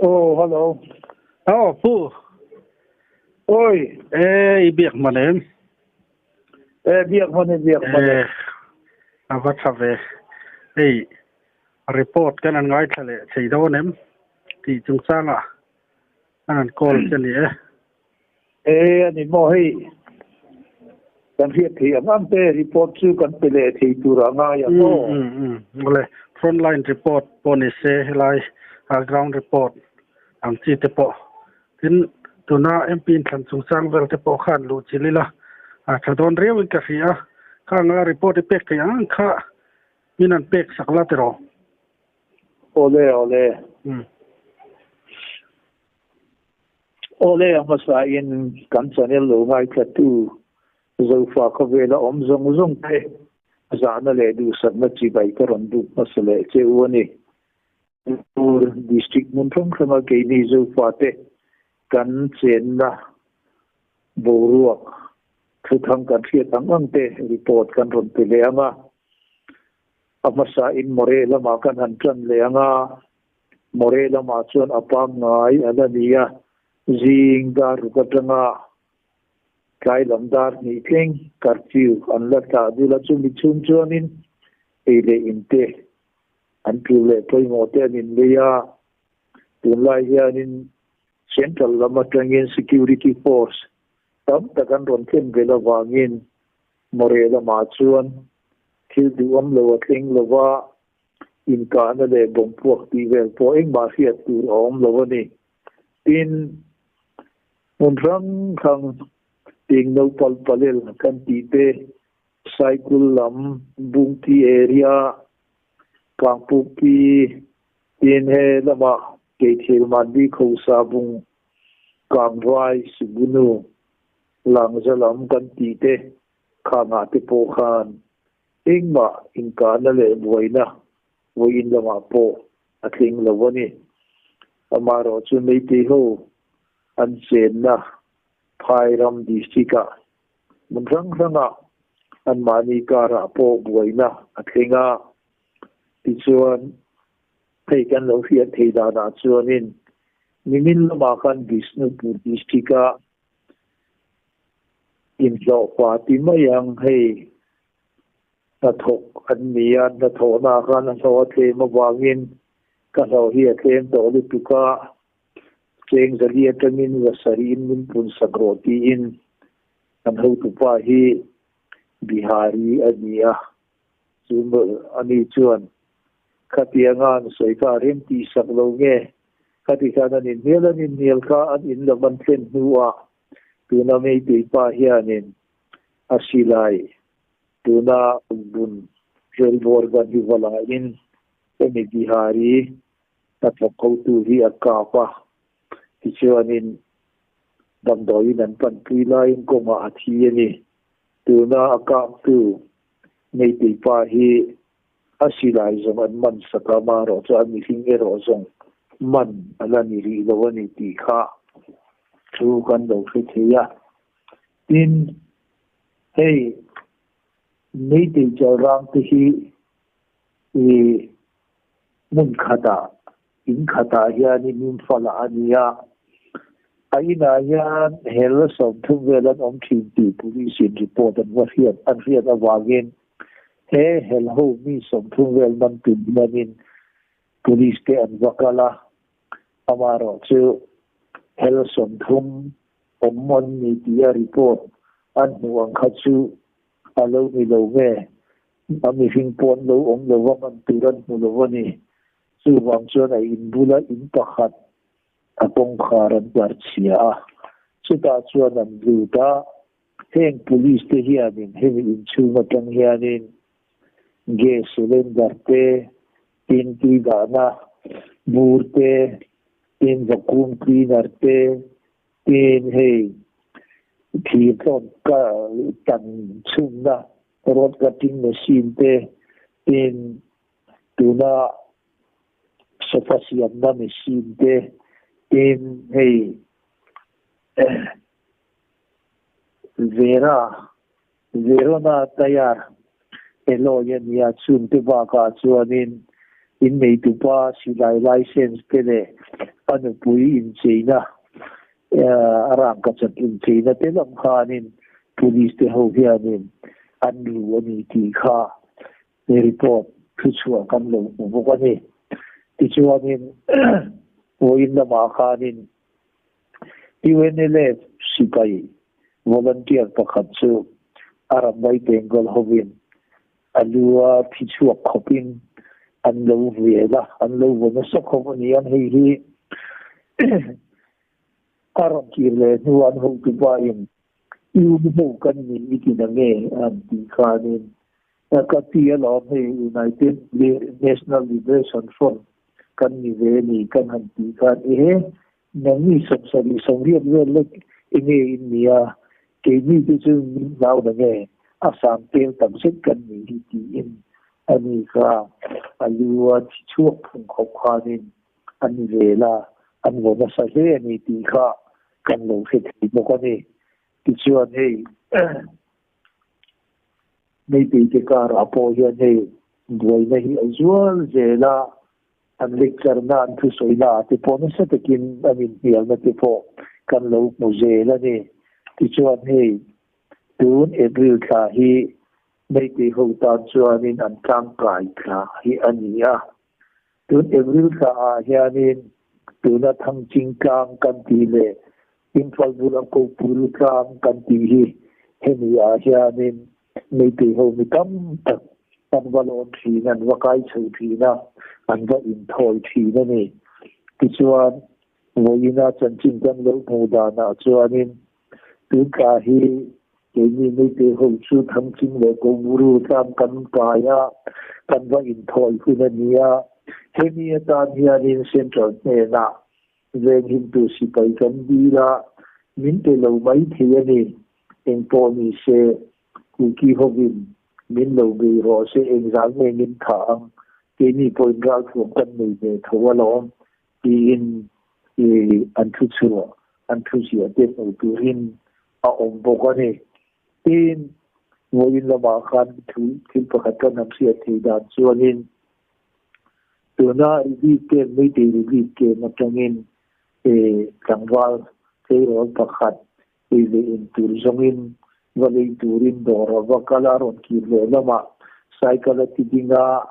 Aw, hello. Aw, pu. Oi. E, i biak hman em? E, biak hman e, biak hman e. E, a va tha ve. Hei, report kan an ngaithla leh thei dawn em? Tih chungchangah an an call che ni e. E, a ni maw hei. Kan hriat thei ang ang te report chu kan pe leh thei tur a ngai ang aw. Mm, mm, mm. Awle, frontline report pawh ni se helai ground report ang chi te pawh. Tin, tuna MP inthlan chungchang vel te pawh khan luh chilh ila a tha dawn riau in ka hria a. Kha anga report i pek theih ang ang kha min han pek sak la tiraw? Awle, awle. Mm. Awle, a hmasa in kan channel lo ngaithla tu Zofa khawvela awm zawng zawng te zahna leh duhsakna chibai ka rawn buk hmasa leh che u a ni. Manipur District hmun hrang hranga keini Zofa te kan chenna boruak thuthang kan hriat ang ang te report kan rawn pe leh ang a. A hmasa in Moreh lamah kan han tan leh ang a, Moreh lamah chuan a pangngai a la ni a, zing dar ruk atanga tlai lam dar hnih thleng curfew an la tlah dul a, chumi chhung chuanin ei leh in te an tul leh pawimawh te an inlei a, tunlai hianin central lam atangin security force tam tak an rawn thlen vel avangin Moreh lamah chuan thil duhawm lo a thleng lo va, inkahna leh bawmpuak tih vel pawh engmah hriat tur a awm lo a ni. Tin, hmun hrang hrang ting no pal palel kan tih te, Saikul lam, Bungti area, Kangpukpi, tin he lamah Keithil Manbi Khosa Bung, Kangvai, Sibunu, Langza lam kan tih te khangah te pawh khan engmah inkahna leh buaina vawiin lamah pawh a thleng lo a ni. Amaherawh chu Meitei ho an chenna Phairam district-ah hmun hrang hrangah anmahni karah pawh buaina a thleng a. Tichuan hei kan lo hriat thei danah chuanin nimin lamah khan Bishnupur district-ah Inhlawhpa ti mai ang hei hnathawk an ni a, hnathawhna ah khan a hlawh a tlem avangin ka hlawh hi a tlem tawh lutuk a, cheng zali atangin za sarih in min pun sak rawh tiin an hotupa hi Bihari a ni a, chu ani chuan khatianga an sawi kha a rem tih sak lo nge Khati khan an inhnial an inhnial kha an in lam an thlen hnuah tuna Meitei pa hianin a silai tuna bun relbawr ban hi va lain hemi Bihari hnathawk hotu hi a kap a, tichuanin damdawiin an panpui laiin kawngah a thi a ni. Tuna a kaptu Meitei pa hi A silai zawng an man sak a, amaherawh chu a mihring erawh zawng man a la ni rih lo a ni tih kha thu kan lo hre thei a. Tin, hei Meitei chalrang te hi i hmun khatah, in khatah hianin Imphal-ah a ni a, a inah hian hel 30 vel an awm thin tih police-in report an va hriat an hriat avangin He helho mi 30 vel man tum hianin police te an va kal a, amaherawh chu hel 30 awm an ni tia report an hmuh ang kha chu a lo ni lo nge, a mihring pawh an lo awm lo va, man tur an hmu lo a ni. Chuvang chuan a in bula in pakhat a kawngkhar an tlar chhia a, chutah chuan an lut a. Heng police te hianin hemi inchhung atang hianin gas cylinder te, tin tui dahna bur te, tin vacuum cleaner te, tin hei thir tlawn ka tan chhumna rod cutting machine te, tin tuna sofa siamna machine te, tin hei Vera, Verona Tayar Eloy a nia, chungte bakah chuanin innei tupa silai license te leh A nupui incheina a rangkachak incheina te lam khanin police te ho hianin an ru a ni tih kha report thuchhuah kan lo hmu bawk a ni. Tichuanin vawiin lamah khanin UNLF sipai volunteer pakhat chu a rambai Bengal hovin a lu a thi chhuak khawpin an lo vel a, an lo vaw nasa khawp a ni a, hei hi a rawn kir leh hnu an hotupa in U ho kan ni i ti na nge an tih khanin ka ti alawm hei United National Liberation Front kan ni ve a ni kan han tih khan ehe nangni 70 80 vel lek enge in nia keini te chu min hlau na nge a sang tel tak zet kan nih hi tiin ani kha a lu a thi chhuak phung khawp khanin an vel a, an vaw nasa hle a ni tih kha kan lo hre thei bawk a ni. Tichuan hei Meitei te karah pawh hian hei buaina hi a zual zel a, an lecture na an thusawi na ah te pawh nasa takin an inhnialna te pawh kan lo hmu zel a ni. Tichuan hei tun April thla hi Meitei ho tan chuanin an tlangkai thla hi a ni a. Tun April thla ah hianin tuna Thangching tlang kan tih leh Imphal bula Kopuru tlang kan tih hi hemi ah hianin Meitei ho mi tam tak an va lawn thin, an va kai chho thin a, an va inthawi thin a ni. Tichuan, vawiina chanchin kan lo hmuh danah chuanin Tun thla hi keini Meitei ho chu Thangching leh Koburu tlang kan kai a, kan va inthawi hun a ni a. Hemi atan hianin Central hnenah venghimtu sipai kan dil a, min pe lo mai thei a ni. Engpawh ni se, Kuki hovin min lo bei rawh se, engzah nge min thah ang? Keini pawhin ralthuam kan nei ve tho alawm. Tiin i an thu chhuah, an thu ziah te hmuh turin a awm bawk a ni. Tin, vawiin lamah khan thu thil pakhat kan han hriat theih dan chuanin tuna relief camp, Meitei relief camp atangin tlangval tleirawl pakhat ei leh in tur zawngin va lei turin dawr a va kal a, rawn kir leh lamah cycle a ti ding a,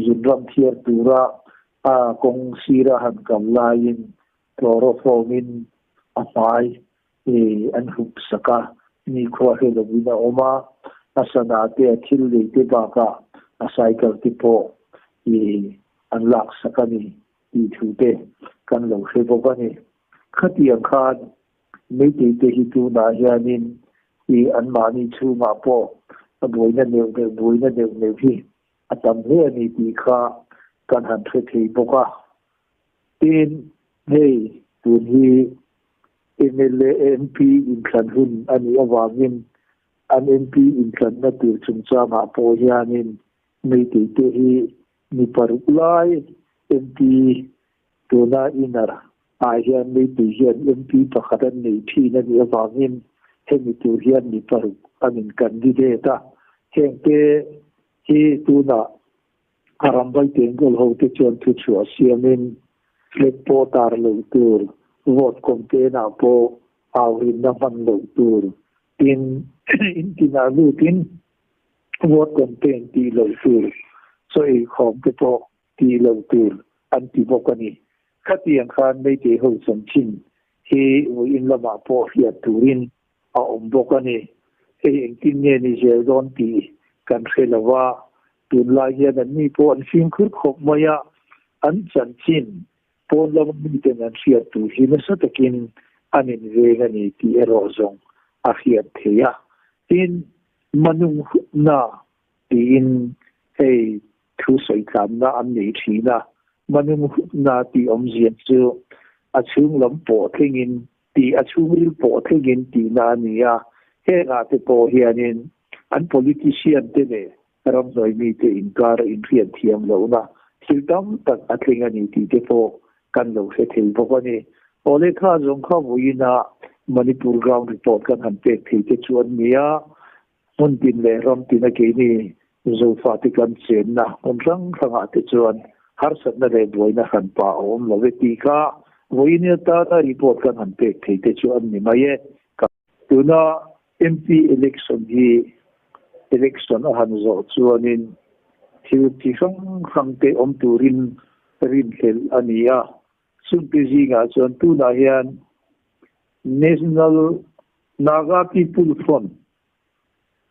Zunram thiar tura a kawng sira han kal laiin chloroform in a hmai an hup sak a, nikhua hre lovin a awm a, a sana te a thil lei te bakah a cycle te pawh an lak sak a ni tih thu te kan lo hre bawk a ni. Khatiang khan Meitei te hi tunah hianin i anmahni chhungah pawh a buaina neuh neuh buaina neuh neuh hi a tam hle a ni tih kha kan han hre thei bawk a. Tin, hei tun hi mla MP inthlan hun a nih avangin an MP inthlanna tur chungchangah pawh hianin Meitei te hi mi paruk lai MP Tuna inner ah hian Meitei hian MP pakhat an nei thin a nih avangin hemi tur hian mi paruk an in candidate a. Hengte hi tuna a ram vai Bengal ho te chuan thuchhuah siamin flag pawh tar loh tur, vote campaign ah pawh au rinna hman loh tur tin in tinah lutin vote campaign tih loh tur chaw eikhawm te pawh tih loh tur an ti bawk a ni. Khatiang khan Meitei ho chanchin hi vawiin lamah pawh hriat turin a awm bawk a ni. Hei engtin nge ni zel dawn tih kan hre lo va, tunlai hian an ni pawh an fimkhur khawp mai a, an chanchin pawn lama miten an hriat tur hi nasa takin an inveng a ni tih erawh zawng a hriat theih a. Tin, Manung hutna tiin hei Thu sawi tlanna an nei thin a, Manung hutna tih awmzia chu a chhung lam pawh thlengin tih a chhungril pawh thlengin tihna a ni a, hengah te pawh hianin an politician te leh ramhnuai mite inkar inhriat thiam lohna thil tam tak a thleng a ni tih te pawh kan lo hre thei bawk a ni. Aw lehkha zawng kha vawiina Manipur ground report kan han pek thei te chu an ni a, Hmun tin leh ram tin a keini Zofate kan chenna hmun hrang hrangah te chuan Harsatna leh buaina hranpa a awm lo e tih kha vawiin atana report kan han pek thei te chu an ni mai e. Tuna MP election hi election a han zawh chuanin thil chi hrang hrang te awm turin rinhlelh a ni a. Chungte zingah chuan tunah hian National Naga People Front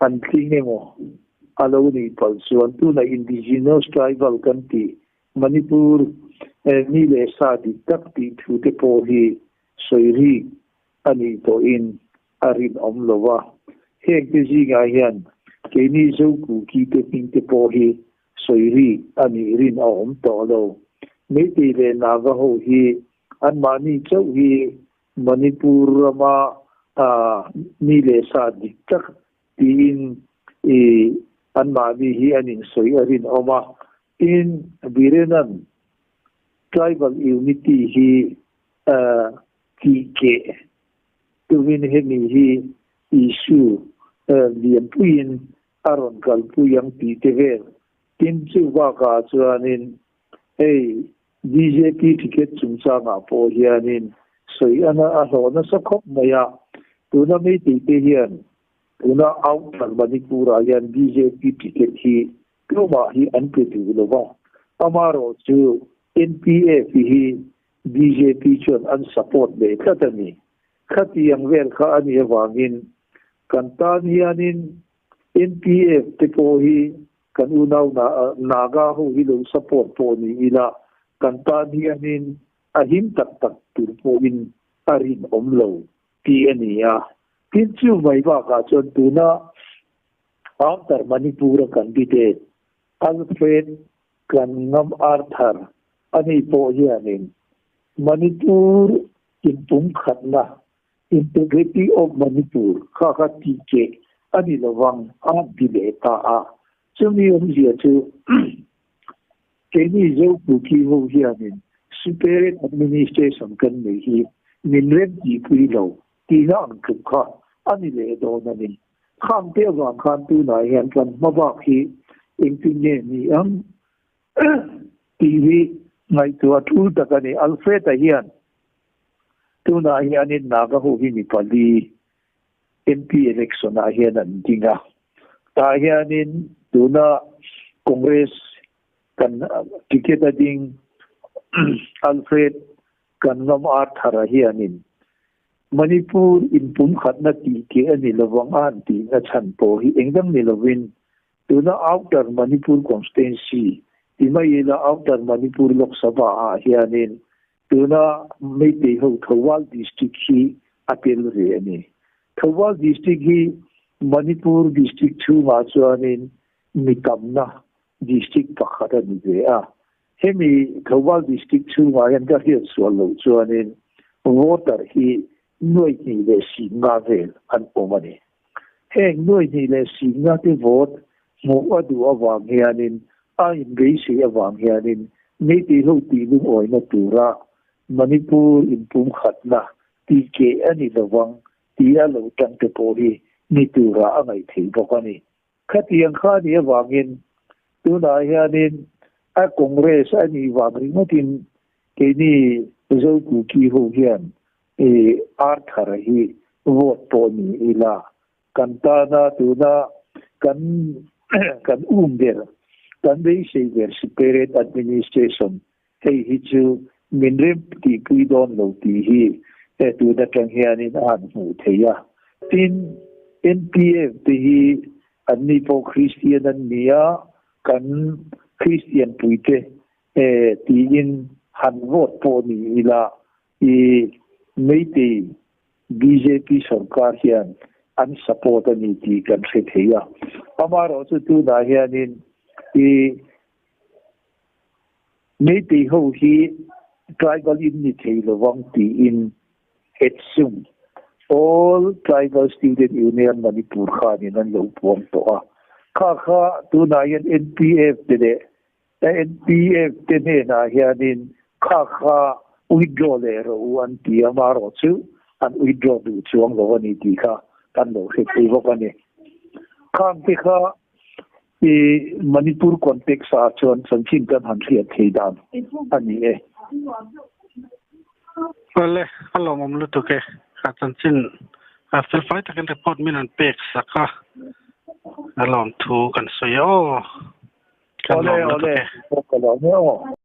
an tling emaw a lo nih palh chuan tuna indigenous tribal kan tih Manipur mi leh sa dik tak tih thu te pawh hi sawi rik a nih tawhin a rinawm lo va. Heng te zingah hian keini Zokuki te hming te pawh hi sawi rik a nih rin a awm tawh lo. Meitei leh Naga ho hi anmahni chauh hi Manipur rama mi leh sa dik tak tiin i anmahni hi an insawi a rinawm a. Tin, Birenan tribal unity hi tih keh tumin hemi hi issue lianpuiin a rawn kalpui ang tih te vel. Tin, chu bakah chuanin hei bjp ticket chungchangah pawh hianin sawi ana a hlawh nasa khawp mai a, tuna meitei te hian tuna outer Manipur-ah hian bjp ticket hi tumah hi an pe duh lo va, amaherawhchu NPF hi bjp chuan an support leh tlat a ni. Khatiang vel kha a nih avangin kan tan hianin NPF te pawh hi kan unau Naga ho hi lo support pawh ni ila kan tan hianin a him tak tak tur pawhin a rinawm lo tih a ni a. Tin chu mai bakah chuan tuna Outer Manipur-a candidate Alfred Kangam Arthur a nih pawh hianin Manipur inpumkhatna, Integrity of Manipur, kha kha tih keh a ni lovang a ti leh ta a. Chumi awmzia chu keini Zopuki ho hianin Superior Administration kan nei hi min rem tihpui lo tihna ang tluk kha a ni leh dawn a ni. Khang te avang khan tunah hian kan hma bak hi engtin nge ni ang tih hi ngaihtuah tul tak a ni. Alfred-a hian tunah hianin Naga ho hi mi pali MP election-ah hian an ding a. Tah hianin tuna Congress kan ticket a ding Alfred kan ngam Arthur-a hianin Manipur inpumkhatna tih keh a ni lovang a han tihna chhan pawh hi engdang ni lovin tuna Outer Manipur Constituency ti mai ila Outer Manipur Lok Sabha ah hianin tuna Meitei ho Thoubal District hi a tel ve a ni. Thoubal District hi Manipur District chhungah chuanin mi tamna District pakhat a ni ve a. Hemi Thoubal District chhungah hian ka hriat sual loh chuanin voter hi nuai hnih leh singa vel an awm a ni. Heng nuai hnih leh singa te vote hmuh a duh avang hianin a inbeisei avang hianin Meitei ho tih lungawina tura Manipur inpumkhatna tih keh a ni lovang tih a lo tang te pawh hi ni tura a ngaih theih bawk a ni. Khatiang kha a nih avangin tunah hianin a Congress a nih vang ringawtin keini Zokuki ho hian i Arthur hi vote pawh ni ila kan tana tuna kan kan um ber kan beisei ber Separate Administration hei hi chu min rem tihpui dawn lo tih hi he tun atang hianin a han hmuh theih a. Tin, NPF te hi anni pawh Kristian an ni a, kan Kristian puite tiin han vote pawh ni ila i Meitei bjp sorkar hian an support a ni tih kan hre thei a. Amaherawhchu tunah hianin i Meitei ho hi tribal in ni thei lovang tiin Etsum, All Tribal Student Union Manipur khanin an lo puang tawh a. Kha kha tunah hian NPF te leh NPF te hnenah hianin kha kha withdraw leh rawh u an ti a, amaherawhchu an withdraw duh chuang lo a ni tih kha kan lo hre thei bawk a ni. Khang te kha. I Manipur context ah chuan chanchin kan han hriat thei dan a ni e. Awle, a lawmawm lutuk e. Ka chanchin felfai takin report min an pek sak a, a lawmthu kan sawi e aw. Kan Awle, lawm lutuk awle, e. ka lawm e aw.